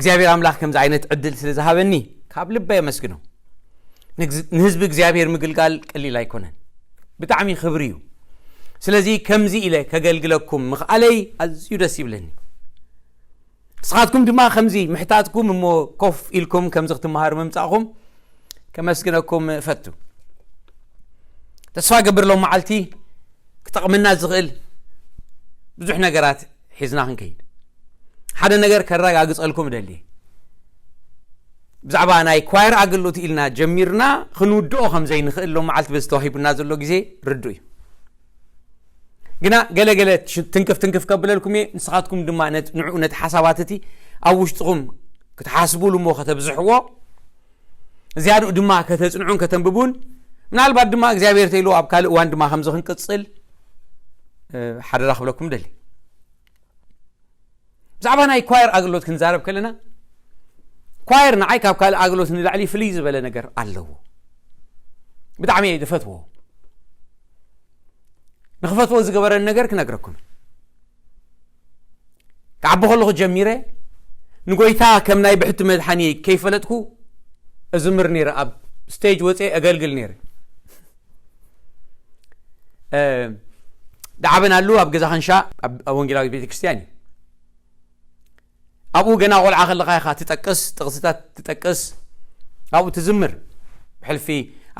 እግዚኣብሔር ኣምላኽ ከምዚ ዓይነት ዕድል ስለ ዝሃበኒ ካብ ልበ የመስግኖ። ንህዝቢ እግዚኣብሔር ምግልጋል ቀሊል ኣይኮነን። ብጣዕሚ ክብሪ እዩ። ስለዚ ከምዚ ኢለ ከገልግለኩም ምኽኣለይ ኣዝዩ ደስ ይብለኒ። ንስኻትኩም ድማ ከምዚ ምሕታትኩም እሞ ኮፍ ኢልኩም ከምዚ ክትመሃሩ ምምጻእኹም ከመስግነኩም እፈቱ። ተስፋ ገብር ሎም መዓልቲ ክጠቕመና ዝኽእል ብዙሕ ነገራት ሒዝና ክንከይድ። ሓደ ነገር ከረጋግጸልኩም እደሊ። ብዛዕባ ናይ ኳየር ኣገልግሎት ኢልና ጀሚርና ክንውድኦ ከም ዘይንኽእል ሎም መዓልቲ በዚ ተዋሂቡና ዘሎ ግዜ ርዱ እዩ። ግና ገለ ገለ ትንክፍ ትንክፍ ከብለልኩም እየ። ንስኻትኩም ድማ ንዕኡ ነቲ ሓሳባት እቲ ኣብ ውሽጥኹም ክትሓስቡሉ እሞ ከተብዝሕዎ፣ ዝያድኡ ድማ ከተጽንዑን ከተንብቡን፣ ምናልባት ድማ እግዚኣብሔር ተይሉ ኣብ ካልእ እዋን ድማ ከምዚ ክንቅጽል ሓደራ ክብለኩም ደሊ። ብዛዕባ ናይ ኳየር ኣገልግሎት ክንዛረብ ከለና፣ ኳየር ንዓይ ካብ ካልእ ኣገልግሎት ንላዕሊ ፍልይ ዝበለ ነገር ኣለዎ። ብጣዕሚ እየ ዝፈትዎ። ንኽፈትዎ ዝገበረን ነገር ክነግረኩም። ክዓቢ ከለኹ ጀሚረ ንጎይታ ከም ናይ ብሕቲ መድሓኒ ከይፈለጥኩ እዝምር ነይረ። ኣብ ስቴጅ ወፀ እገልግል ነይረ። ዳዕበን ኣሉ ኣብ ገዛ ከንሻ ኣብ ወንጌላዊት ቤተክርስትያን እዩ። ኣብኡ ገና ቆልዓ ከለኻ ኢኻ ትጠቅስ፣ ጥቕስታት ትጠቅስ፣ ኣብኡ ትዝምር። ብሕልፊ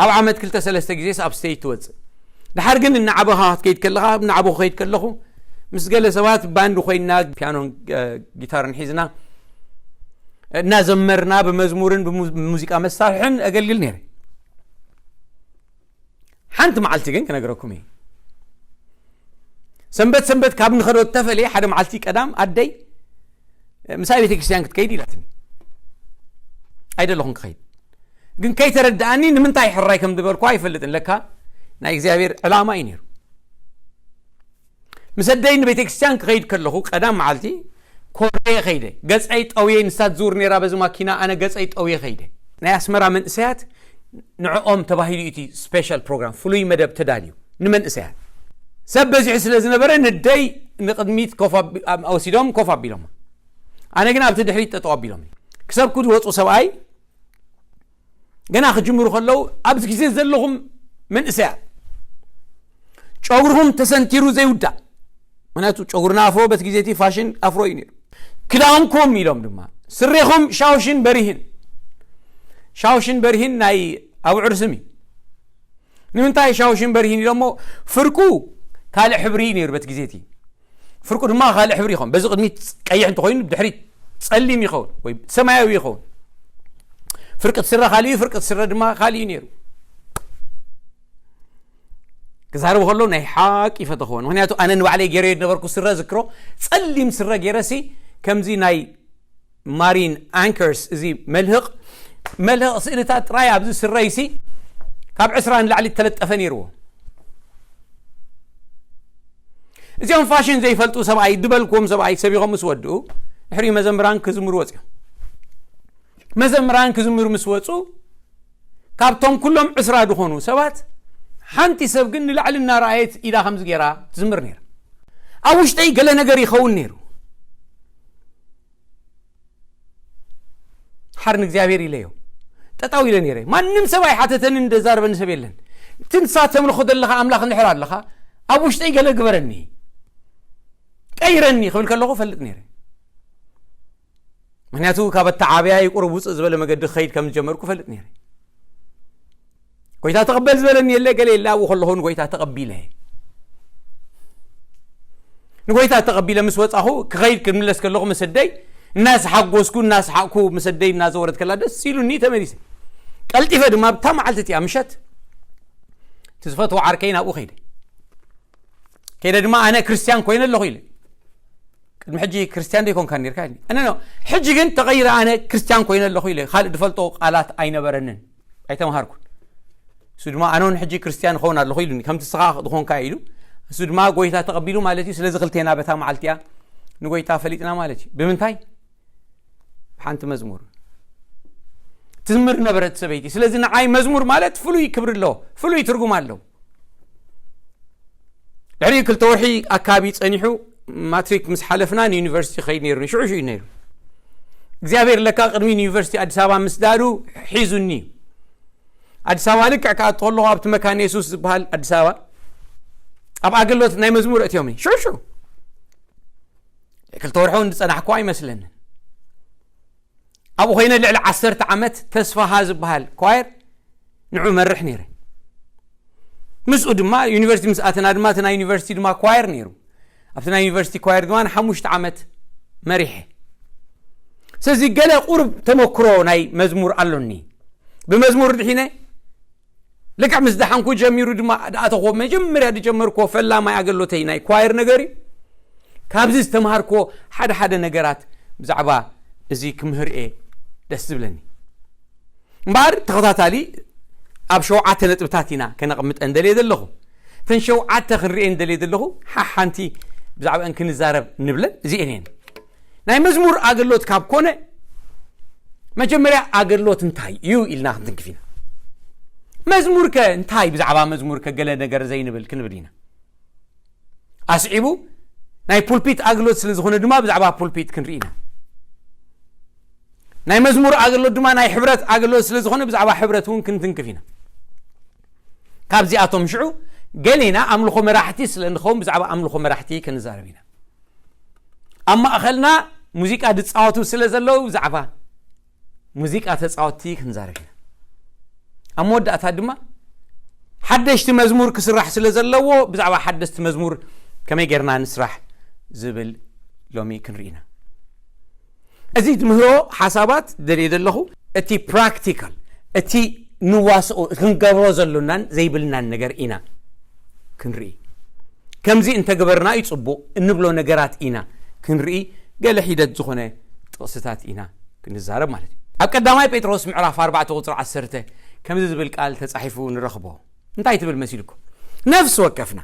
ኣብ ዓመት ክልተ ሰለስተ ግዜስ ኣብ ስቴጅ ትወፅእ። ድሓር ግን እናዓበኻ ክትከይድ ከለኻ፣ እናዓበኹ ከይድ ከለኹ ምስ ገለ ሰባት ባንድ ኮይና ፒያኖን ጊታርን ሒዝና እናዘመርና ብመዝሙርን ብሙዚቃ መሳርሕን ኣገልግል ነይረ። ሓንቲ መዓልቲ ግን ክነግረኩም እየ። ሰንበት ሰንበት ካብ ንኸዶ እተፈልየ ሓደ መዓልቲ ቀዳም ኣደይ ምሳይ ቤተክርስትያን ክትከይድ ኢላትኒ። ኣይደለኹን ክኸይድ። ግን ከይተረድኣኒ ንምንታይ ሕራይ ከም ዝበልኩ ኣይፈልጥን። ለካ ናይ እግዚኣብሔር ዕላማ እዩ ነይሩ። ምስ ኣደይ ንቤተክርስትያን ክኸይድ ከለኹ ቀዳም መዓልቲ ኮረየ ኸይደ። ገጸይ ጠውየ፣ ንሳ ትዝውር ነይራ በዚ ማኪና፣ ኣነ ገጸይ ጠውየ ኸይደ። ናይ ኣስመራ መንእሰያት ንዕኦም ተባሂሉ እዩ እቲ ስፔሻል ፕሮግራም፣ ፍሉይ መደብ ተዳልዩ ንመንእሰያት። ሰብ በዚሑ ስለ ዝነበረ ንደይ ንቕድሚት ኮፍ ኣቢ-፣ ኣብ-፣ ወሲዶም ኮፍ ኣቢሎማ። ኣነ ግን ኣብቲ ድሕሪት ጠጠው ኣቢሎም። ክሰብኩ ዝወፁ ሰብኣይ ገና ክጅምሩ ከለዉ ኣብዚ ግዜ ዘለኹም መንእሰያት ጨጉርኹም ተሰንቲሩ ዘይውዳእ፣ ምክንያቱ ጨጉርና ኣፍሮ በቲ ግዜ እቲ ፋሽን ኣፍሮ እዩ ነይሩ። ክዳውንኩም ኢሎም ድማ ስሬኹም ሻውሽን በሪህን፣ ሻውሽን በሪህን ናይ ኣብዑር ስም እዩ። ንምንታይ ሻውሽን በሪህን ኢሎሞ? ፍርቁ ካልእ ሕብሪ እዩ ነይሩ በቲ ግዜ እቲ። ፍርቁ ድማ ካልእ ሕብሪ ይኸውን። በዚ ቅድሚት ቀይሕ እንተኾይኑ ብድሕሪት ጸሊም ይኸውን ወይ ሰማያዊ ይኸውን። ፍርቂ እቲ ስረ ካልእ እዩ፣ ፍርቂ እቲ ስረ ድማ ካልእ እዩ ነይሩ። ክዛረብ ከሎ ናይ ሓቂ ይፈተኽዎ። ምክንያቱ ኣነ ንባዕለይ ገይረዮ ዝነበርኩ ስረ ዝክሮ፣ ጸሊም ስረ ገይረሲ ከምዚ ናይ ማሪን ኣንከርስ፣ እዚ መልህቕ፣ መልህቕ ስእልታት ጥራይ ኣብዚ ስረይሲ ካብ ዕስራ ንላዕሊ እተለጠፈ ነይርዎ። እዚኦም ፋሽን ዘይፈልጡ ሰብኣይ ድበልክዎም ሰብኣይ ሰቢኾም ምስ ወድኡ፣ ድሕሪኡ መዘምራን ክዝምሩ ወፂኦም። መዘምራን ክዝምሩ ምስ ወፁ፣ ካብቶም ኩሎም ዕስራ ዝኾኑ ሰባት ሓንቲ ሰብ ግን ንላዕሊ እናረኣየት ኢዳ ከምዚ ገይራ ትዝምር ነይራ። ኣብ ውሽጠይ ገለ ነገር ይኸውን ነይሩ። ሓር ንእግዚኣብሔር ኢለዮ። ጠጣው ኢለ ነይረ። ማንም ሰብ ኣይሓተተንን፣ እንደዛረበኒ ሰብ የለን። እቲ ንሳ ተምልኾ ዘለኻ ኣምላኽ እንድሕር ኣለኻ፣ ኣብ ውሽጠይ ገለ ግበረኒ፣ ቀይረኒ ክብል ከለኹ እፈልጥ ነይረ። ምክንያቱ ካብ ኣተዓብያይ ቁሩብ ውፅእ ዝበለ መገዲ ክኸይድ ከም ዝጀመርኩ እፈልጥ ነይረ። ጎይታ ተቐበል ዝበለኒ የለ፣ ገለ የለ፣ ኣብኡ ከለኹ ንጎይታ ተቐቢለ። ንጎይታ ተቐቢለ ምስ ወጻኹ፣ ክኸይድ ክምለስ ከለኹ ምስ ኣደይ እናስሓጎስኩ፣ እናስሓቕኩ ምስ ኣደይ እናዘወረት ከላ ደስ ኢሉኒ ተመሊሰ። ቀልጢፈ ድማ ብታ መዓልቲ እቲኣ ምሸት እቲ ዝፈትዎ ዓርከይ ናብኡ ከይደ። ከይደ ድማ ኣነ ክርስትያን ኮይነ ኣለኹ ኢለ። ቅድሚ ሕጂ ክርስትያን ዶ ይኮንካ ነርካ ኢልኒ። ኣነ ኖ፣ ሕጂ ግን ተቐይረ ኣነ ክርስትያን ኮይነ ኣለኹ ኢለ። ካልእ ዝፈልጦ ቃላት ኣይነበረንን። ኣይተምሃርኩን። እሱ ድማ ኣነ እውን ሕጂ ክርስትያን እኸውን ኣለኹ ኢሉኒ። ከምቲ ንስኻ ዝኾንካ ኢሉ። እሱ ድማ ጎይታ ተቐቢሉ ማለት እዩ። ስለዚ ክልቴና በታ መዓልቲ እያ ንጎይታ ፈሊጥና ማለት እዩ። ብምንታይ? ሓንቲ መዝሙር ትዝምር ነበረት ሰበይቲ። ስለዚ ንዓይ መዝሙር ማለት ፍሉይ ክብሪ ኣለዎ፣ ፍሉይ ትርጉም ኣለዎ። ድሕሪ ክልተ ወርሒ ኣካባቢ ጸኒሑ ማትሪክ ምስ ሓለፍና ንዩኒቨርሲቲ ኸይድ ነይሩ፣ ሽዑ ሽዑ ነይሩ። እግዚኣብሔር ለካ ቅድሚ ዩኒቨርሲቲ ኣዲስ ኣበባ ምስዳዱ ሒዙኒ እዩ። ኣዲስ ኣበባ ልክዕ ክኣቱ ከለኹ ኣብቲ መካነ የሱስ ዝበሃል ኣዲስ ኣበባ ኣብ ኣገልግሎት ናይ መዝሙር እትዮምኒ ሽዑ ሽዑ ክልተ ወርሒ እውን ዝጸናሕኩ ኣይመስለንን። ኣብኡ ኮይነ ልዕሊ ዓሰርተ ዓመት ተስፋሃ ዝበሃል ኳየር ንዑ መርሕ ነይረ። ምስኡ ድማ ዩኒቨርሲቲ ምስ ኣተና ድማ እቲ ናይ ዩኒቨርሲቲ ድማ ኳየር ነይሩ። ኣብቲ ናይ ዩኒቨርሲቲ ኳየር ድማ ንሓሙሽተ ዓመት መሪሐ። ስለዚ ገለ ቁሩብ ተመክሮ ናይ መዝሙር ኣሎኒ። ብመዝሙር ድሒነ ልክዕ ምስ ደሓንኩ ጀሚሩ ድማ ድኣተኹዎ መጀመርያ ዝጀመርኩዎ ፈላማይ ኣገሎተይ ናይ ኳየር ነገር እዩ። ካብዚ ዝተምሃርኩዎ ሓደ ሓደ ነገራት ብዛዕባ እዚ ክምህር እየ ደስ ዝብለኒ። እምበኣር ተኸታታሊ ኣብ ሸውዓተ ነጥብታት ኢና ከነቕምጠን ደልየ ዘለኹ። እተን ሸውዓተ ክንርእየን ደልየ ዘለኹ ሓሓንቲ ብዛዕባአን ክንዛረብ ንብለን እዚአን እየን። ናይ መዝሙር ኣገሎት ካብ ኮነ መጀመርያ ኣገሎት እንታይ እዩ ኢልና ክንትንክፍ ኢና። መዝሙር ከ እንታይ ብዛዕባ መዝሙር ከ ገለ ነገር ዘይንብል ክንብል ኢና። ኣስዒቡ ናይ ፑልፒት ኣገሎት ስለ ዝኾነ ድማ ብዛዕባ ፑልፒት ክንርኢ ኢና። ናይ መዝሙር ኣገሎት ድማ ናይ ሕብረት ኣገሎት ስለ ዝኾነ ብዛዕባ ሕብረት እውን ክንትንክፍ ኢና። ካብዚኣቶም ሽዑ ገሌና ኣምልኾ መራሕቲ ስለ ንኸውን ብዛዕባ ኣምልኾ መራሕቲ ክንዛረብ ኢና። ኣብ ማእኸልና ሙዚቃ ዝፃወቱ ስለ ዘለዉ ብዛዕባ ሙዚቃ ተፃወትቲ ክንዛረብ ኢና። ኣብ መወዳእታ ድማ ሓደሽቲ መዝሙር ክስራሕ ስለ ዘለዎ ብዛዕባ ሓደሽቲ መዝሙር ከመይ ጌርና ንስራሕ ዝብል ሎሚ ክንርኢ ኢና። እዚ ትምህሮ ሓሳባት ደልየ ዘለኹ እቲ ፕራክቲካል እቲ ንዋስኦ ክንገብሮ ዘሎናን ዘይብልናን ነገር ኢና ክንርኢ። ከምዚ እንተገበርና እዩ ጽቡቕ እንብሎ ነገራት ኢና ክንርኢ። ገለ ሒደት ዝኾነ ጥቕስታት ኢና ክንዛረብ ማለት እዩ። ኣብ ቀዳማይ ጴጥሮስ ምዕራፍ ኣርባዕተ ቁጽሪ ዓሰርተ ከምዚ ዝብል ቃል ተጻሒፉ ንረኽቦ። እንታይ ትብል መሲልኩም? ነፍሲ ወከፍና።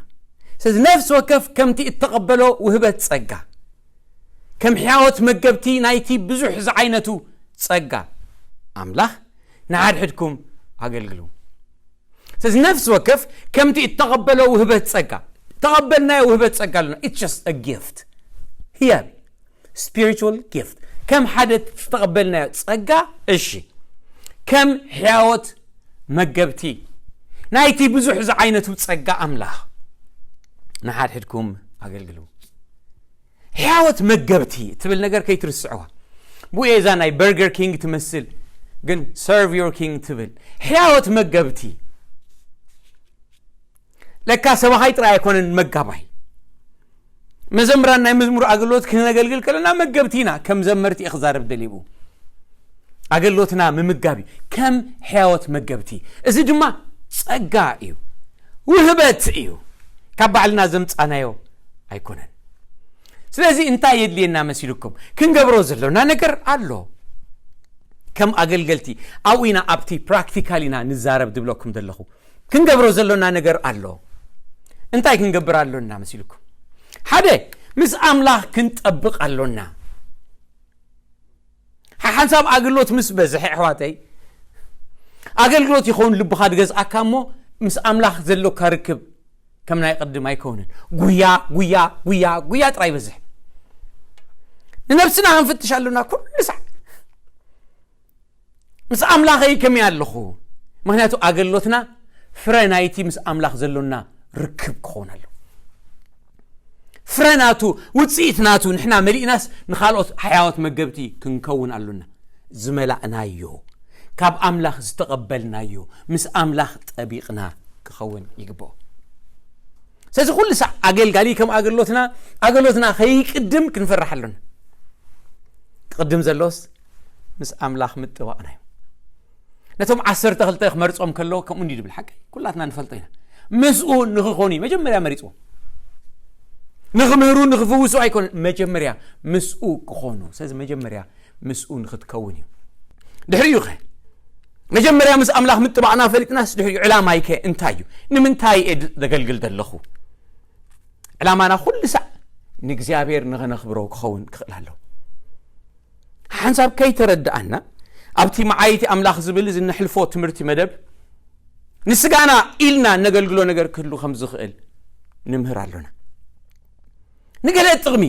ስለዚ ነፍሲ ወከፍ ከምቲ እተቐበሎ ውህበት ጸጋ ከም ሕያወት መገብቲ ናይቲ ብዙሕ ዝዓይነቱ ጸጋ ኣምላኽ ንሓድሕድኩም ኣገልግሉ። ስለዚ ነፍሲ ወከፍ ከምቲ እተቐበሎ ውህበት ጸጋ፣ እተቐበልናዮ ውህበት ጸጋ ኣለና። It's just a gift here, spiritual gift። ከም ሓደ ዝተቐበልናዮ ጸጋ፣ እሺ፣ ከም ሕያወት መገብቲ ናይቲ ብዙሕ ዝዓይነቱ ጸጋ ኣምላኽ ንሓድሕድኩም ኣገልግሉ። ሕያወት መገብቲ ትብል ነገር ከይትርስዕዋ። ብኡ እዛ ናይ በርገር ኪንግ ትመስል ግን serve your king ትብል ሕያወት መገብቲ። ለካ ሰባኻይ ጥራይ ኣይኮነን መጋባይ። መዘምራን ናይ መዝሙር ኣገልግሎት ክነገልግል ከለና መገብቲ ኢና። ከም ዘመርቲ እየ ክዛረብ ደልየ። ኣገልግሎትና ምምጋብ እዩ ከም ሕያወት መገብቲ። እዚ ድማ ጸጋ እዩ፣ ውህበት እዩ፣ ካብ ባዕልና ዘምጻናዮ ኣይኮነን። ስለዚ እንታይ የድልየና መሲልኩም? ክንገብሮ ዘሎና ነገር ኣሎ። ከም ኣገልገልቲ ኣብኡ ኢና፣ ኣብቲ ፕራክቲካል ኢና ንዛረብ ድብለኩም ዘለኹ። ክንገብሮ ዘሎና ነገር ኣሎ። እንታይ ክንገብር ኣሎና መሲልኩም? ሓደ፣ ምስ ኣምላኽ ክንጠብቕ ኣሎና። ሓሓንሳብ ኣገልግሎት ምስ በዝሐ፣ ኣሕዋተይ፣ ኣገልግሎት ይኸውን ልብኻ ድገዝኣካ እሞ ምስ ኣምላኽ ዘሎካ ርክብ ከም ናይ ቅድም ኣይከውንን። ጉያ ጉያ ጉያ ጉያ ጥራይ ይበዝሕ። ንነብስና ክንፍትሽ ኣሎና ኩሉ ሳዕ። ምስ ኣምላኸይ ከመይ ኣለኹ? ምኽንያቱ ኣገልግሎትና ፍረ ናይቲ ምስ ኣምላኽ ዘሎና ርክብ ክኸውን ኣሎ። ፍረ ናቱ፣ ውጽኢት ናቱ ንሕና መሊእናስ ንኻልኦት ሕያወት መገብቲ ክንከውን ኣሎና። ዝመላእናዮ፣ ካብ ኣምላኽ ዝተቐበልናዮ፣ ምስ ኣምላኽ ጠቢቕና ክኸውን ይግብኦ። ስለዚ ኩሉ ሳዕ ኣገልጋሊ ከም ኣገልግሎትና፣ ኣገልግሎትና ከይቅድም ክንፈርሕ ኣሎና። ክቕድም ዘሎስ ምስ ኣምላኽ ምጥባቕና እዩ። ነቶም ዓሰርተ ክልተ ክመርጾም ከሎ ከምኡ እንዲ ድብል ሓቂ ኩላትና ንፈልጦ ኢና። ምስኡ ንኽኾኑ እዩ መጀመርያ መሪጽዎ። ንኽምህሩ ንኽፍውሱ ኣይኮነን፣ መጀመርያ ምስኡ ክኾኑ። ስለዚ መጀመርያ ምስኡ ንኽትከውን እዩ። ድሕሪኡ ኸ መጀመርያ ምስ ኣምላኽ ምጥባቕና ፈሊጥናስ ድሕሪኡ ዕላማይ ከ እንታይ እዩ? ንምንታይ እየ ዘገልግል ዘለኹ? ዕላማና ኩሉ ሳዕ ንእግዚኣብሔር ንኸነኽብሮ ክኸውን ክኽእል ኣለዎ። ሓንሳብ ከይተረድኣና ኣብቲ መዓይቲ ኣምላኽ ዝብል እዚ ነሕልፎ ትምህርቲ መደብ ንስጋና ኢልና ነገልግሎ ነገር ክህሉ ከም ዝኽእል ንምህር ኣሎና። ንገለ ጥቕሚ፣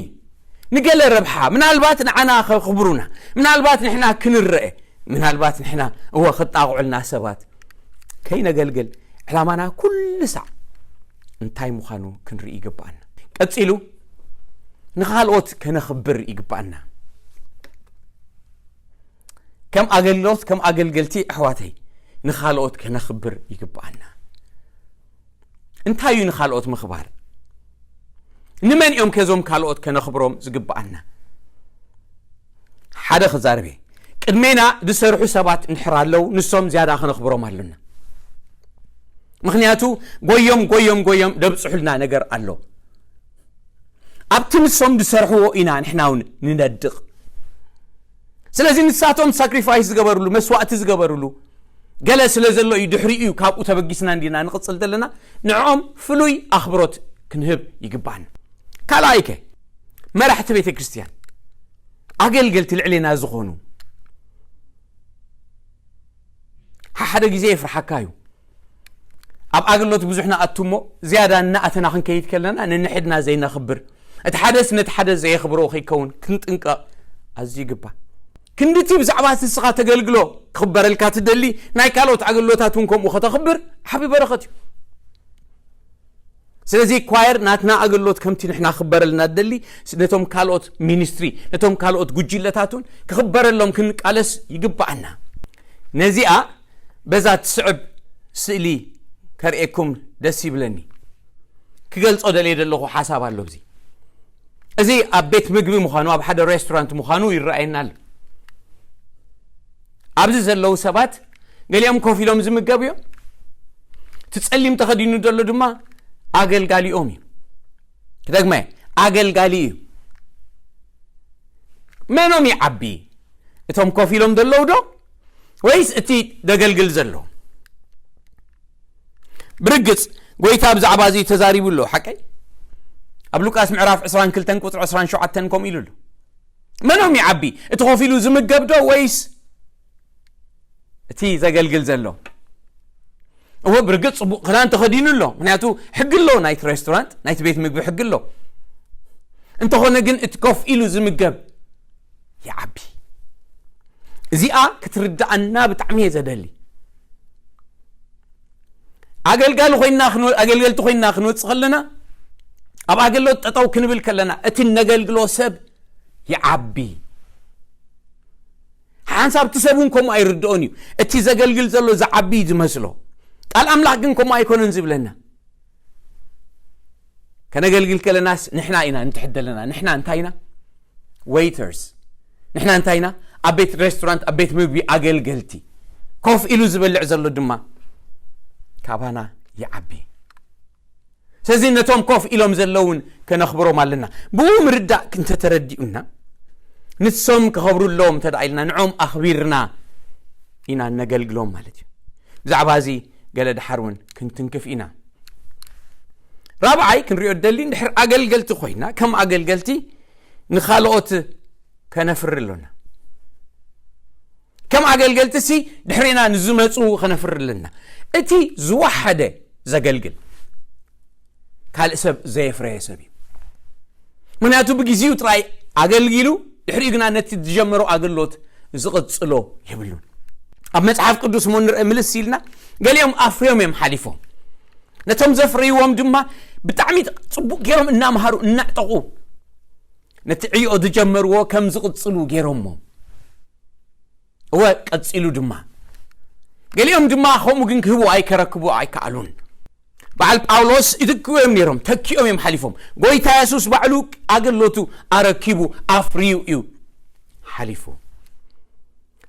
ንገለ ረብሓ፣ ምናልባት ንዓና ከኽብሩና፣ ምናልባት ንሕና ክንረአ፣ ምናልባት ንሕና እወ ክጣቕዑልና ሰባት ከይነገልግል፣ ዕላማና ኩሉ ሳዕ እንታይ ምዃኑ ክንርኢ ይግብኣና። ቀጺሉ ንኻልኦት ከነኽብር ይግብኣና። ከም ኣገልግሎት፣ ከም ኣገልገልቲ ኣሕዋተይ ንኻልኦት ከነኽብር ይግብኣና። እንታይ እዩ ንኻልኦት ምኽባር? ንመን እዮም ከዞም ካልኦት ከነኽብሮም ዝግብኣና? ሓደ ክዛረብ እየ። ቅድሜና ዝሰርሑ ሰባት እንድሕር ኣለዉ፣ ንሶም ዝያዳ ከነኽብሮም ኣሉና። ምኽንያቱ ጎዮም ጎዮም ጎዮም ደብፅሑልና ነገር ኣሎ። ኣብቲ ንሶም ዝሰርሕዎ ኢና ንሕና እውን ንነድቕ። ስለዚ ንሳቶም ሳክሪፋይስ ዝገበርሉ፣ መስዋእቲ ዝገበርሉ ገለ ስለ ዘሎ እዩ፣ ድሕሪኡ እዩ፣ ካብኡ ተበጊስና እንዲና ንቕጽል ዘለና። ንዕኦም ፍሉይ ኣኽብሮት ክንህብ ይግባን። ካልኣይከ መራሕቲ ቤተ ክርስቲያን፣ ኣገልገልቲ ልዕሌና ዝኾኑ፣ ሓደ ግዜ የፍርሓካ እዩ። ኣብ ኣገልግሎት ብዙሕ ንኣቱ እሞ ዝያዳ እናኣተና ክንከይድ ከለና ንንሕድና ዘይነኽብር፣ እቲ ሓደስ ነቲ ሓደ ዘየኽብሮ ከይከውን ክንጥንቀቕ ኣዝዩ ይግባእ። ክንድቲ ብዛዕባ እቲ ንስኻ ተገልግሎ ክኽበረልካ ትደሊ፣ ናይ ካልኦት ኣገልግሎታት እውን ከምኡ ከተኽብር ዓቢ በረኸት እዩ። ስለዚ ኳየር ናትና ኣገልግሎት ከምቲ ንሕና ክኽበረልና ትደሊ፣ ነቶም ካልኦት ሚኒስትሪ፣ ነቶም ካልኦት ጉጅለታት እውን ክኽበረሎም ክንቃለስ ይግባኣና። ነዚኣ በዛ ትስዕብ ስእሊ ከርእየኩም ደስ ይብለኒ። ክገልጾ ደልየ ዘለኹ ሓሳብ ኣሎ። እዚ እዚ ኣብ ቤት ምግቢ ምዃኑ፣ ኣብ ሓደ ሬስቶራንት ምዃኑ ይረኣየና ኣሎ። ኣብዚ ዘለዉ ሰባት ገሊኦም ኮፍ ኢሎም ዝምገቡ እዮም። እቲ ጸሊም ተኸዲኑ ዘሎ ድማ ኣገልጋሊኦም እዩ። ክደግመ፣ ኣገልጋሊ እዩ። መኖም ይዓቢ? እቶም ኮፍ ኢሎም ዘለዉ ዶ ወይስ እቲ ደገልግል ዘሎ? ብርግጽ ጎይታ ብዛዕባ እዚ ተዛሪቡ ኣሎ፣ ሓቀይ? ኣብ ሉቃስ ምዕራፍ ዕስራን ክልተን ቁጽሪ ዕስራን ሸውዓተን ከምኡ ኢሉ ኣሎ። መኖም ይዓቢ? እቲ ኮፍ ኢሉ ዝምገብ ዶ ወይስ እቲ ዘገልግል ዘሎ? እወ፣ ብርግጽ ጽቡቕ ክዳን ተኸዲኑ ኣሎ፣ ምኽንያቱ ሕጊ ኣሎ፣ ናይቲ ሬስቶራንት፣ ናይቲ ቤት ምግቢ ሕጊ ኣሎ። እንተኾነ ግን እቲ ኮፍ ኢሉ ዝምገብ ይዓቢ። እዚኣ ክትርድኣና ብጣዕሚ እየ ዘደሊ። ኣገልጋሊ ኮይና ክንወ-፣ ኣገልገልቲ ኮይና ክንወጽእ ከለና፣ ኣብ ኣገልግሎት ጠጠው ክንብል ከለና፣ እቲ ነገልግሎ ሰብ ይዓቢ። ሓንሳብ እቲ ሰብ እውን ከምኡ ኣይርድኦን እዩ። እቲ ዘገልግል ዘሎ ዝዓቢ እዩ ዝመስሎ። ቃል ኣምላኽ ግን ከምኡ ኣይኮነን ዝብለና። ከነገልግል ከለናስ ንሕና ኢና ንትሕት ዘለና። ንሕና እንታይ ኢና? ዌይተርስ። ንሕና እንታይ ኢና? ኣብ ቤት ሬስቶራንት፣ ኣብ ቤት ምግቢ ኣገልገልቲ። ኮፍ ኢሉ ዝበልዕ ዘሎ ድማ ካባና ይዓቢ። ስለዚ ነቶም ኮፍ ኢሎም ዘለውን ከነኽብሮም ኣለና። ብኡ ምርዳእ እንተተረዲኡና፣ ንሶም ከኸብሩ ኣለዎም እንተ ደኣ ኢልና፣ ንዖም ኣኽቢርና ኢና ነገልግሎም ማለት እዩ። ብዛዕባ እዚ ገለ ድሓር እውን ክንትንክፍ ኢና። ራብዓይ ክንሪኦ ደሊ፣ እንድሕር ኣገልገልቲ ኮይና፣ ከም ኣገልገልቲ ንኻልኦት ከነፍሪ ኣሎና። ከም ኣገልገልቲ ሲ ድሕሪና ንዝመጹ ከነፍሪ ኣለና። እቲ ዝወሓደ ዘገልግል ካልእ ሰብ ዘየፍረየ ሰብ እዩ። ምኽንያቱ ብግዜኡ ጥራይ ኣገልጊሉ፣ ድሕሪኡ ግና ነቲ ዝጀመሮ ኣገልግሎት ዝቕጽሎ የብሉን። ኣብ መጽሓፍ ቅዱስ እሞ ንርአ ምልስ ኢልና፣ ገሊኦም ኣፍርዮም እዮም ሓሊፎም። ነቶም ዘፍረይዎም ድማ ብጣዕሚ ጽቡቕ ገይሮም እናምሃሩ፣ እናዕጠቑ፣ ነቲ ዕዮ ዝጀመርዎ ከም ዝቕጽሉ ገይሮሞ። እወ፣ ቀጺሉ ድማ። ገሊኦም ድማ ከምኡ ግን ክህቡ ኣይከረክቡ ኣይከኣሉን። በዓል ጳውሎስ ይትክኡ እዮም ነይሮም፣ ተኪኦም እዮም ሓሊፎም። ጎይታ የሱስ ባዕሉ ኣገልግሎቱ ኣረኪቡ ኣፍርዩ እዩ ሓሊፉ።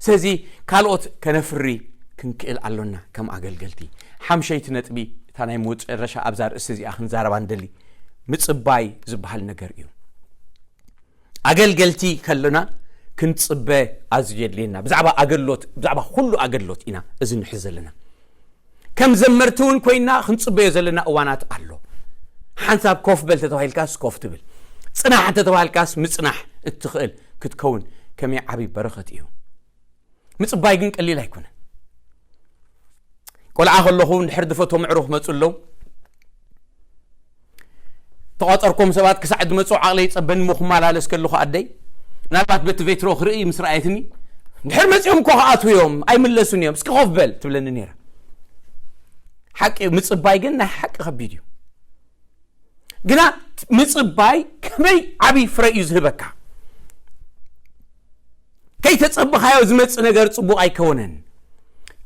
ስለዚ ካልኦት ከነፍሪ ክንክእል ኣሎና ከም ኣገልገልቲ። ሓምሸይቲ ነጥቢ፣ እታ ናይ መጨረሻ ኣብዛ ርእሲ እዚኣ ክንዛረባ ንደሊ፣ ምጽባይ ዝበሃል ነገር እዩ። ኣገልገልቲ ከለና ክንጽበ ኣዝዩ የድልየና። ብዛዕባ ኣገልግሎት፣ ብዛዕባ ኩሉ ኣገልግሎት ኢና እዚ ንሕዝ ዘለና። ከም ዘመርቲ እውን ኮይና ክንጽበዮ ዘለና እዋናት ኣሎ። ሓንሳብ ኮፍ በል ተተባሂልካስ ኮፍ ትብል፣ ጽናሕ እንተተባሂልካስ ምጽናሕ እትኽእል ክትከውን ከመይ ዓቢ በረኸት እዩ። ምጽባይ ግን ቀሊል ኣይኮነን። ቆልዓ ከለኹ እንድሕር ዝፈትዎም ኣዕሩኽ ክመጹ ኣለዉ፣ ተቋጠርኮም ሰባት ክሳዕ ዝመፁ ዓቕለይ ይፀበኒ እሞ ክመላለስ ከለኹ ኣደይ ምናልባት በቲ ቬትሮ ክርኢ ምስ ረኣየትኒ፣ ድሕር መፂኦም እኮ ክኣትዉ እዮም ኣይምለሱን እዮም እስኪ ኮፍ በል ትብለኒ ነይራ። ሓቂ ምፅባይ ግን ናይ ሓቂ ከቢድ እዩ። ግና ምፅባይ ከመይ ዓብይ ፍረ እዩ ዝህበካ። ከይተፀበኻዮ ዝመፅእ ነገር ፅቡቕ ኣይከወነን።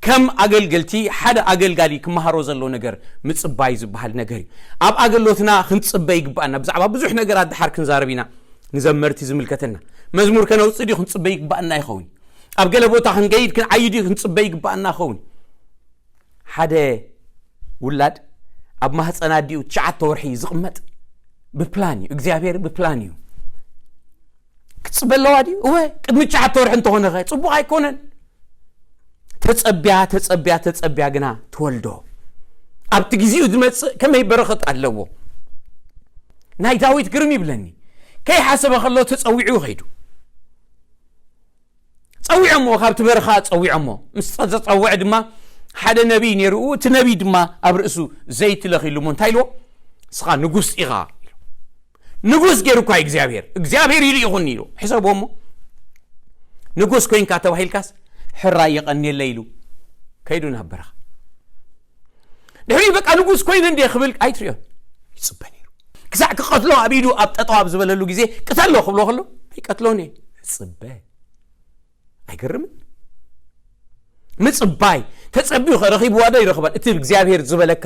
ከም ኣገልገልቲ ሓደ ኣገልጋሊ ክመሃሮ ዘሎ ነገር ምፅባይ ዝበሃል ነገር እዩ። ኣብ ኣገልግሎትና ክንፅበ ይግባኣና። ብዛዕባ ብዙሕ ነገራት ድሓር ክንዛረብ ኢና። ንዘመርቲ ዝምልከተና መዝሙር ከነውፅእ ድዩ ክንፅበ ይግባኣና ይኸውን። ኣብ ገለ ቦታ ክንገይድ ክንዓዩ ድዩ ክንፅበ ይግባኣና ይኸውን። ሓደ ውላድ ኣብ ማህፀን ኣዲኡ ትሽዓተ ወርሒ ዝቕመጥ ብፕላን እዩ። እግዚኣብሔር ብፕላን እዩ። ክፅበ ኣለዋ ድዩ? እወ። ቅድሚ ትሽዓተ ወርሒ እንተኾነ ኸ ፅቡቕ ኣይኮነን። ተፀቢያ ተፀቢያ ተፀቢያ ግና ትወልዶ። ኣብቲ ግዜኡ ዝመፅእ ከመይ በረኸት ኣለዎ። ናይ ዳዊት ግርም ይብለኒ። ከይሓሰበ ከሎ ተፀዊዑ ከይዱ። ፀዊዖሞ ካብቲ በረኻ ፀዊዖሞ ምስ ተፀውዐ ድማ ሓደ ነቢይ ነይሩ። እቲ ነቢይ ድማ ኣብ ርእሱ ዘይት ለኺሉ እሞ እንታይ ኢልዎ? እስኻ ንጉስ ኢኻ። ንጉስ ገይሩ እኳ እግዚኣብሔር እግዚኣብሔር ይልኢኹኒ ኢሉ ሕሰብዎ እሞ ንጉስ ኮይንካ ተባሂልካስ ሕራይ የቐንየለ ኢሉ ከይዱ ናብ በረኻ። ድሕሪ በቃ ንጉስ ኮይነ እንደ ክብል ኣይትሪኦ ይፅበ ነይሩ። ክሳዕ ክቐትሎ ኣብ ኢዱ ኣብ ጠጠው ኣብ ዝበለሉ ግዜ ቅተሎ ክብሎ ከሎ ኣይቀትሎን እየ። ፅበ። ኣይገርምን? ምፅባይ ተፀቢዩ ከረኺብዋ ዶ ይረኽባን? እቲ እግዚኣብሔር ዝበለካ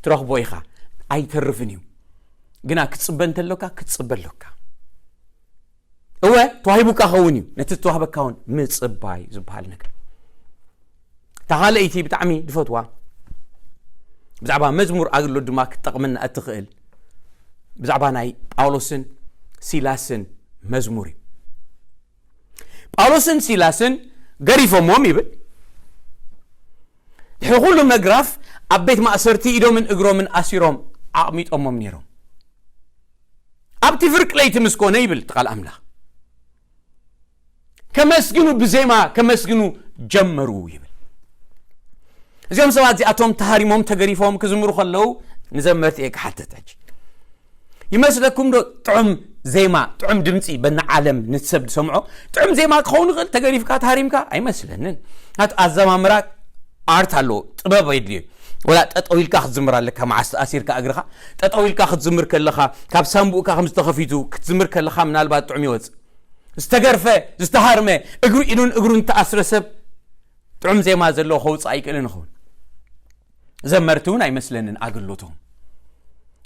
ትረኽቦ ኢኻ። ኣይተርፍን እዩ። ግና ክትፅበ እንተሎካ ክትፅበ ኣሎካ። እወ ተዋሂቡካ ኸውን እዩ። ነቲ ዝተዋህበካ እውን ምፅባይ ዝበሃል ነገር። እታ ካልኣይቲ ብጣዕሚ ድፈትዋ ብዛዕባ መዝሙር ኣገልግሎት ድማ ክትጠቕመና እትኽእል ብዛዕባ ናይ ጳውሎስን ሲላስን መዝሙር እዩ። ጳውሎስን ሲላስን ገሪፎሞም ይብል። ድሕሪ ኩሉ መግራፍ ኣብ ቤት ማእሰርቲ ኢዶምን እግሮምን ኣሲሮም ኣቕሚጦሞም ነይሮም። ኣብቲ ፍርቂ ለይቲ ምስ ኮነ ይብል እቲ ቃል ኣምላኽ ከመስግኑ ብዜማ ከመስግኑ ጀመሩ ይብል። እዚኦም ሰባት እዚኣቶም ተሃሪሞም ተገሪፎም ክዝምሩ ከለዉ ንዘመርቲ እየ ክሓትት ሕጂ። ይመስለኩም ዶ ጥዑም ዜማ ጥዑም ድምፂ በና ዓለም ንሰብ ዝሰምዖ ጥዑም ዜማ ክኸውን ይኽእል ተገሪፍካ ተሃሪምካ? ኣይመስለንን። ናቱ ኣዘማምራ ኣርት ኣለዎ ጥበብ የድልዮ። ወላ ጠጠው ኢልካ ክትዝምር ኣለካ መዓስ ተኣሲርካ እግርኻ ጠጠው ኢልካ ክትዝምር ከለኻ ካብ ሳንቡእካ ከም ዝተኸፊቱ ክትዝምር ከለኻ ምናልባት ጥዑም ይወፅእ። ዝተገርፈ ዝተሃርመ እግሩ ኢዱን እግሩን ተኣስረ ሰብ ጥዑም ዜማ ዘለዎ ከውፅእ ኣይክእልን ይኸውን። ዘመርቲ እውን ኣይመስለንን ኣገልግሎቶም።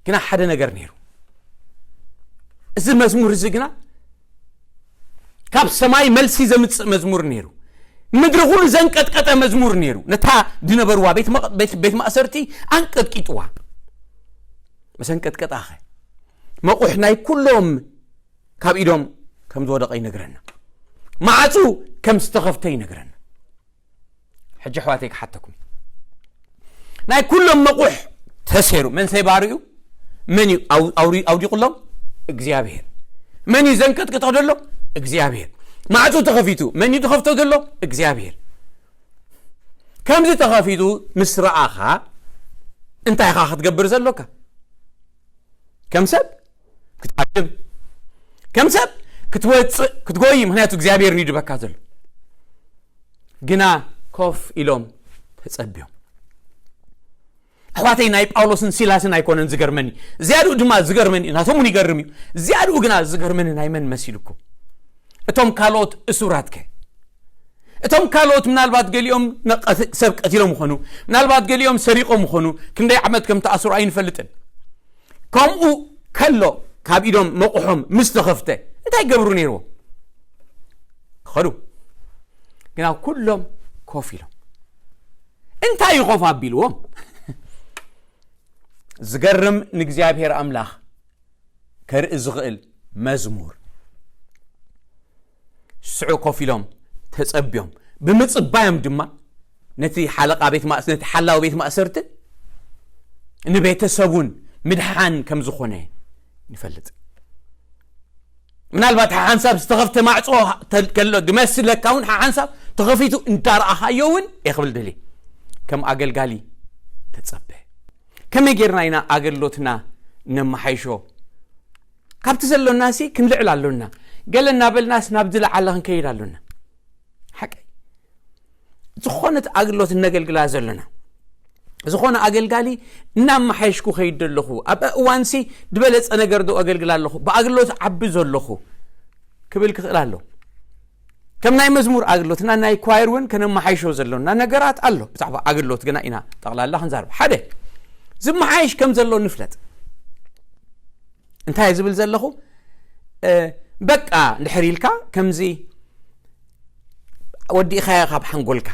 ግና ሓደ ነገር ነይሩ። እዚ መዝሙር እዚ ግና ካብ ሰማይ መልሲ ዘምፅእ መዝሙር ነይሩ። ምድሪ ኩሉ ዘንቀጥቀጠ መዝሙር ነይሩ። ነታ ዝነበርዋ ቤት መቕ- ቤት- ቤት ማእሰርቲ ኣንቀጥቂጥዋ። መሰንቀጥቀጣኸ መቑሕ ናይ ኩሎም ካብ ኢዶም ከም ዝወደቐ ይነግረና። መዓፁ ከም ዝተኸፍተ ይነግረና። ሕጂ ኣሕዋተይ ክሓተኩም ናይ ኩሎም መቑሕ ተሴሩ መን ሰይባሩ እዩ? መን እዩ ኣው- ኣውሪ- ኣውዲቑሎም? እግዚኣብሔር። መን እዩ ዘንቀጥቅጦ ዘሎ? እግዚኣብሔር። ማዕፁ ተኸፊቱ መን እዩ ተኸፍቶ ዘሎ? እግዚኣብሔር። ከምዚ ተኸፊቱ ምስ ረኣኻ እንታይ ኢኻ ክትገብር ዘሎካ? ከም ሰብ ክትሓድም ከም ሰብ ክትወፅእ ክትጎይ ምክንያቱ እግዚኣብሔር ንድበካ ዘሎ ግና ኮፍ ኢሎም ተፀቢዮም። ኣሕዋተይ ናይ ጳውሎስን ሲላስን ኣይኮነን ዝገርመኒ። ዝያድኡ ድማ ዝገርመኒ ናቶም እውን ይገርም እዩ። ዝያድኡ ግና ዝገርመኒ ናይ መን መሲልኩም? እቶም ካልኦት እሱራት ከ? እቶም ካልኦት ምናልባት ገሊኦም ነቐት- ሰብ ቀቲሎም ይኾኑ። ምናልባት ገሊኦም ሰሪቖም ይኾኑ። ክንደይ ዓመት ከም ተኣስሩ ኣይንፈልጥን። ከምኡ ከሎ ካብ ኢዶም መቑሖም ምስ ተኸፍተ እንታይ ይገብሩ ነይርዎም? ኸዱ። ግና ኩሎም ኮፍ ኢሎም እንታይ እዩ ኮፍ ኣቢልዎም? ዝገርም ንእግዚኣብሔር ኣምላኽ ከርኢ ዝኽእል መዝሙር። ስዑ ኮፍ ኢሎም ተጸብዮም ብምጽባዮም ድማ ነቲ ሓለቓ ቤት ማእስ ነቲ ሓላዊ ቤት ማእሰርትን ንቤተሰቡን ምድሓን ከም ዝኾነ ንፈልጥ። ምናልባት ሓሓንሳብ ዝተኸፍተ ማዕጾ ከሎ ድመስለካ እውን ሓሓንሳብ ተኸፊቱ እንዳረኣኻዮ እውን እየ ክብል ደልየ ከም ኣገልጋሊ ተጸበ። ከመይ ጌርና ኢና ኣገልግሎትና ነመሓይሾ? ካብቲ ዘሎናሲ ክንልዕል ኣሎና። ገለ እናበልናስ ናብ ዝለዓለ ክንከይድ ኣሎና። ሓቀይ ዝኾነት ኣገልግሎት እነገልግላ ዘሎና፣ ዝኾነ ኣገልጋሊ እናመሓየሽኩ ከይድ ኣለኹ፣ ኣብ እዋንሲ ዝበለጸ ነገር ዶ ኣገልግል ኣለኹ፣ ብኣገልግሎት ዓቢ ዘለኹ ክብል ክኽእል ኣሎ። ከም ናይ መዝሙር ኣገልግሎትና ናይ ኳየር እውን ከነመሓይሾ ዘሎና ነገራት ኣሎ። ብዛዕባ ኣገልግሎት ግና ኢና ጠቕላላ ክንዛርብ። ሓደ፣ ዝመሓየሽ ከም ዘሎ ንፍለጥ። እንታይ ዝብል ዘለኹ? በቃ እንድሕር ኢልካ ከምዚ ወዲእኻዮ ካብ ሓንጎልካ፣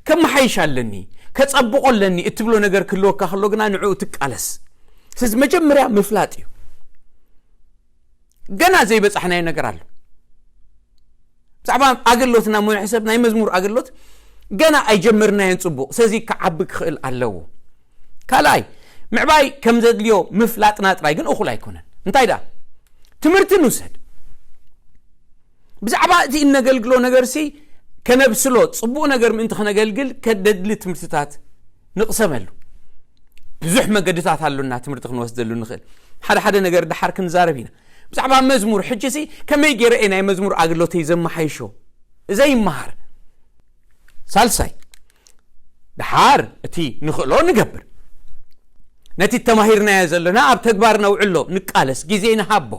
ከመሓይሽ ኣለኒ፣ ከጸብቆ ኣለኒ እትብሎ ነገር ክህልወካ ከሎ ግና ንዕኡ ትቃለስ። ስለዚ መጀመርያ ምፍላጥ እዩ። ገና ዘይበጻሕናዮ ነገር ኣሎ። ብዛዕባ ኣገልግሎትና ምንሕሰብ ናይ መዝሙር ኣገልግሎት ገና ኣይጀመርናዮን ጽቡቕ። ስለዚ ክዓቢ ክኽእል ኣለዎ። ካልኣይ፣ ምዕባይ ከም ዘድልዮ ምፍላጥና ጥራይ ግን እኹል ኣይኮነን። እንታይ ደኣ? ትምህርቲ ንውሰድ። ብዛዕባ እቲ እነገልግሎ ነገርሲ ከነብስሎ፣ ጽቡቕ ነገር ምእንቲ ከነገልግል ከደድሊ ትምህርትታት ንቕሰመሉ። ብዙሕ መገድታት ኣሉና ትምህርቲ ክንወስደሉ ንኽእል። ሓደ ሓደ ነገር ደሓር ክንዛረብ ኢና። ብዛዕባ መዝሙር ሕጂሲ ከመይ ገይረ እየ ናይ መዝሙር ኣገልግሎተይ ዘመሓይሾ? ዘይመሃር። ሳልሳይ፣ ደሓር እቲ ንኽእሎ ንገብር። ነቲ ተማሂርናዮ ዘለና ኣብ ተግባር ነውዕሎ፣ ንቃለስ፣ ግዜ ንሃቦ።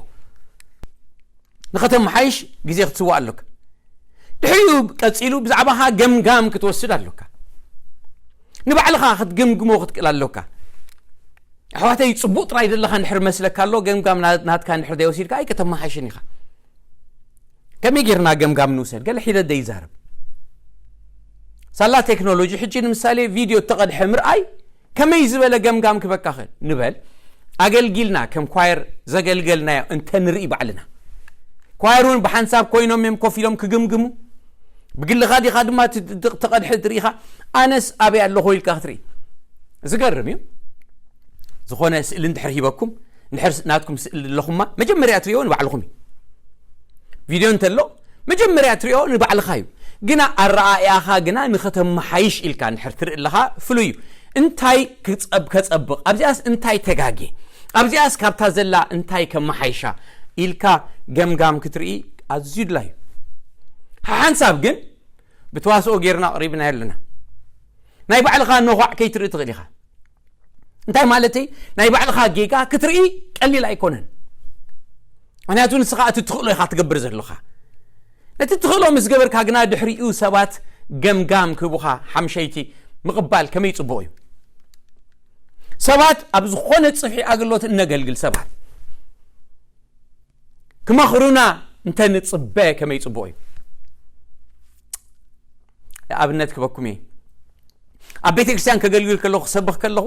ንኸተመሓይሽ ግዜ ክትስዋእ ኣሎካ። ድሕሪኡ ቀጺሉ ብዛዕባኻ ገምጋም ክትወስድ ኣሎካ። ንባዕልኻ ክትግምግሞ ክትክእል ኣሎካ። ኣሕዋተይ፣ ጽቡቕ ጥራይ ዘለኻ እንድሕር መስለካ ኣሎ፣ ገምጋም ና-፣ ናትካ እንድሕር ዘይወሲድካ ኣይከተመሓይሽን ኢኻ። ከመይ ጌርና ገምጋም ንውሰድ? ገለ ሒደት ዘይዛረብ። ሳላ ቴክኖሎጂ ሕጂ ንምሳሌ ቪድዮ እተቐድሐ ምርኣይ ከመይ ዝበለ ገምጋም ክበካ ኽእል? ንበል፣ ኣገልጊልና፣ ከም ኳየር ዘገልገልናዮ እንተ ንርኢ ባዕልና። ኳየር እውን ብሓንሳብ ኮይኖም እዮም ኮፍ ኢሎም ክግምግሙ። ብግልኻ ዲኻ ድማ እቲ ድ-፣ ድ-፣ ተቐድሐ ትርኢኻ፣ ኣነስ ኣበይ ኣለኹ ኢልካ ክትርኢ። ዝገርም እዩ። ዝኾነ ስእሊ እንድሕር ሂበኩም፣ እንድሕር ስ-፣ ናትኩም ስእሊ ኣለኹማ፣ መጀመርያ ትርእዮ ንባዕልኹም እዩ። ቪድዮ እንተሎ፣ መጀመርያ ትርእዮ ንባዕልኻ እዩ። ግና ኣረኣእያኻ ግና ንኸተመሓይሽ ኢልካ እንድሕር ትርኢ ኣለኻ፣ ፍሉይ እዩ። እንታይ ክጸብ-፣ ከጸብቕ፣ ኣብዚኣስ እንታይ ተጋጌ፣ ኣብዚኣስ ካብታ ዘላ እንታይ ከመሓይሻ ኢልካ ገምጋም ክትርኢ ኣዝዩ ድላይ እዩ። ሓሓንሳብ ግን ብተዋስኦ ጌርና ኣቕሪብናዮ ኣለና። ናይ ባዕልኻ ነዃዕ ከይትርኢ ትኽእል ኢኻ። እንታይ ማለተይ? ናይ ባዕልኻ ጌጋ ክትርኢ ቀሊል ኣይኮነን። ምኽንያቱ ንስኻ እቲ ትኽእሎ ኢኻ ትገብር ዘለኻ። ነቲ ትኽእሎ ምስ ገበርካ ግና ድሕሪኡ ሰባት ገምጋም ክህቡኻ ሓምሸይቲ ምቕባል ከመይ ጽቡቕ እዩ። ሰባት ኣብ ዝኾነ ጽፍሒ ኣገልግሎት እነገልግል ሰባት ክመኽሩና እንተ ንጽበ ከመይ ጽቡቕ እዩ። ኣብነት ክበኩም እየ። ኣብ ቤተ ክርስቲያን ከገልግል ከለኹ፣ ክሰብኽ ከለኹ፣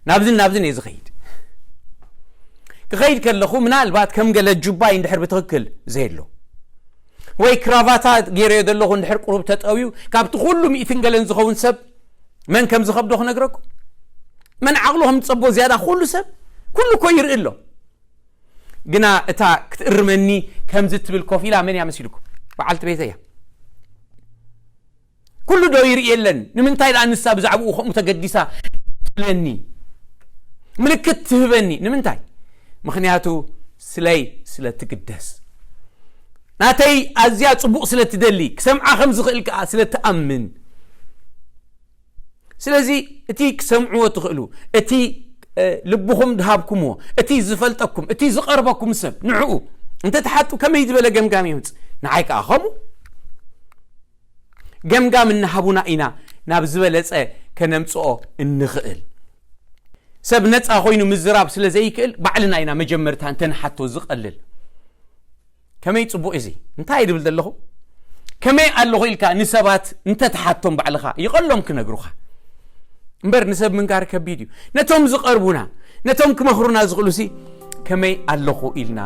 ናብዝን ናብዝን እየ ዝኸይድ። ክኸይድ ከለኹ፣ ምናልባት ከም ገለ ጁባይ እንድሕር ብትኽክል ዘየሎ፣ ወይ ክራቫታ ገይረዮ ዘለኹ እንድሕር ቁሩብ ተጠውዩ፣ ካብቲ ኩሉ ሚእትን ገለን ዝኸውን ሰብ መን ከም ዝኸብዶ ክነግረኩም? መን ዓቕሉ ከም ዝጸቦ ዝያዳ ኩሉ ሰብ፣ ኩሉ እኮ ይርኢ ኣሎ። ግና እታ ክትእርመኒ ከምዚ ትብል ኮፍ ኢላ መን እያ መሲልኩም? በዓልቲ ቤተይ እያ። ኩሉ ዶ ይርኢ የለን? ንምንታይ ደኣ ንሳ ብዛዕባኡ ከምኡ ተገዲሳ ትብለኒ? ምልክት ትህበኒ ንምንታይ? ምኽንያቱ ስለይ ስለ ትግደስ። ናተይ ኣዝያ ጽቡቕ ስለ ትደሊ፣ ክሰምዓ ከም ዝኽእል ከኣ ስለ ትኣምን። ስለዚ እቲ ክሰምዕዎ ትኽእሉ፣ እቲ፣ እ፣ ልብኹም ድሃብኩምዎ፣ እቲ ዝፈልጠኩም፣ እቲ ዝቐርበኩም ሰብ ንዕኡ እንተ ትሓቱ ከመይ ዝበለ ገምጋም የምጽእ? ንዓይ ከኣ ከምኡ። ገምጋም እናሃቡና ኢና ናብ ዝበለጸ ከነምጽኦ እንኽእል። ሰብ ነጻ ኮይኑ ምዝራብ ስለ ዘይክእል ባዕልና ኢና መጀመርታ እንተ ንሓቶ ዝቐልል። ከመይ ጽቡቕ እዚ? እንታይ ድብል ዘለኹ? ከመይ ኣለኹ ኢልካ ንሰባት እንተ ትሓቶም ባዕልኻ ይቐሎም ክነግሩኻ። እምበር ንሰብ ምንጋር ከቢድ እዩ። ነቶም ዝቐርቡና፣ ነቶም ክመኽሩና ዝኽእሉሲ ከመይ ኣለኹ ኢልና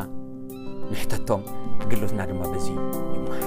ንሕተቶም። ኣገልግሎትና ድማ በዚ ይመሃር።